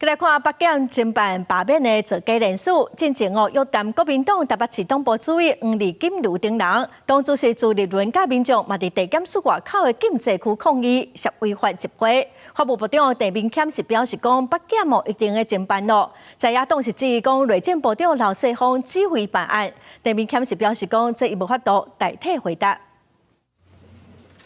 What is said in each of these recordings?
來看北檢偵辦罷免的造假連署，進前哦約談國民黨台北市黨部主委黃麗金如等人，黨主席朱立倫佮民眾嘛佇地檢署外口的禁制區抗議，涉違法集會。法務部長鄭明謙是表示講，北檢哦一定會偵辦咯。在野黨是質疑講，內政部長劉世鋒指揮辦案。鄭明謙是表示講，這伊無法度代替回答。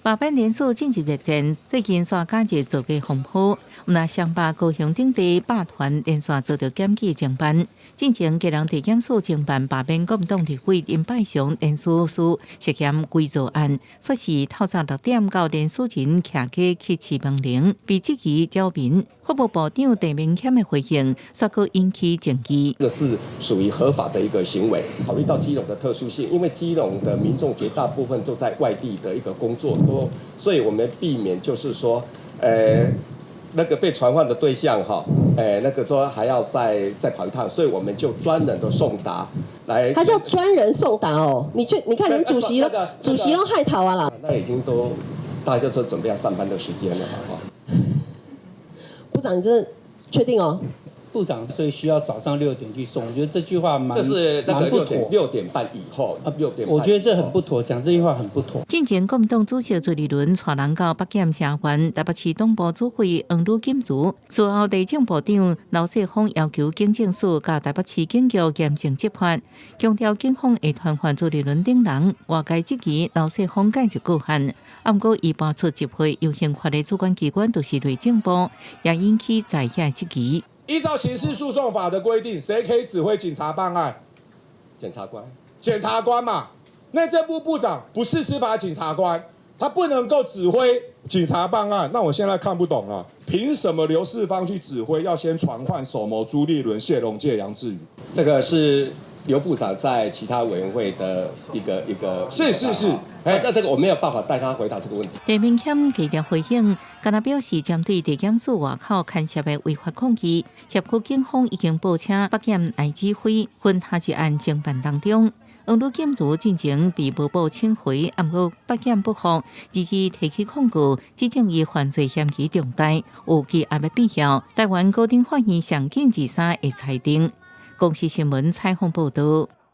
罷免連署進入熱戰，最近煞加熱造假風波，毋但雙北高雄等地百團連續遭著檢舉偵辦。進前基隆地檢署偵辦罷免國民黨立委林百祥連署書涉嫌偽造案，說是透早6點到連署人徛街去市民陵，被質疑擾民。法務部長鄭明謙的回應，煞閣引起爭議。這個是屬於合法的一個行為。考慮到基隆的特殊性，因為基隆的民眾絕大部分都在外地的一個工作多，所以我們避免就是說，那個被傳喚的對象哈，那個說還要再跑一趟，所以我們就專人的送達來。他叫專人送達哦，你看連主席都主席都害頭啊啦。那已經都大家就準備要上班的時間了嘛，哈。部長，你真的確定哦？部長所以需要早上六點去送，我覺得這句話蠻這是那個蠻不妥。6點半以後，6點半。我覺得這很不妥，講這句話很不妥。進前國民黨主席朱立倫帶人到北檢聲援台北市黨部主委黃呂錦茹，事後內政部長劉世鋒要求警政署佮台北市警局嚴正執法，強調警方會傳喚朱立倫等人。外界質疑劉世鋒介入個案，毋過伊搬出集會遊行法的主管機關就是內政部，也引起在野質疑。依照刑事訴訟法的規定，誰可以指揮警察辦案？檢察官。檢察官嘛，內政部部長不是司法警察官，他不能夠指揮警察辦案。那我現在看不懂了，憑什麼劉世芳去指揮要先傳喚首謀朱立倫、謝龍介、楊智宇？這個是劉部長在其他委員會的一個是是是，哎，那這個我沒有辦法代他回答這個問題。鄭明謙低調回應，敢若表示針對地檢署外口牽涉的違法抗議，協區警方已經報請北檢來指揮，分他一案偵辦當中。黃呂錦茹進前被無報請回，毋過北檢不服，直接提起控告，指證伊犯罪嫌疑重大，有羈押的必要。台灣高等法院上緊23會裁定。公視新聞採訪報道。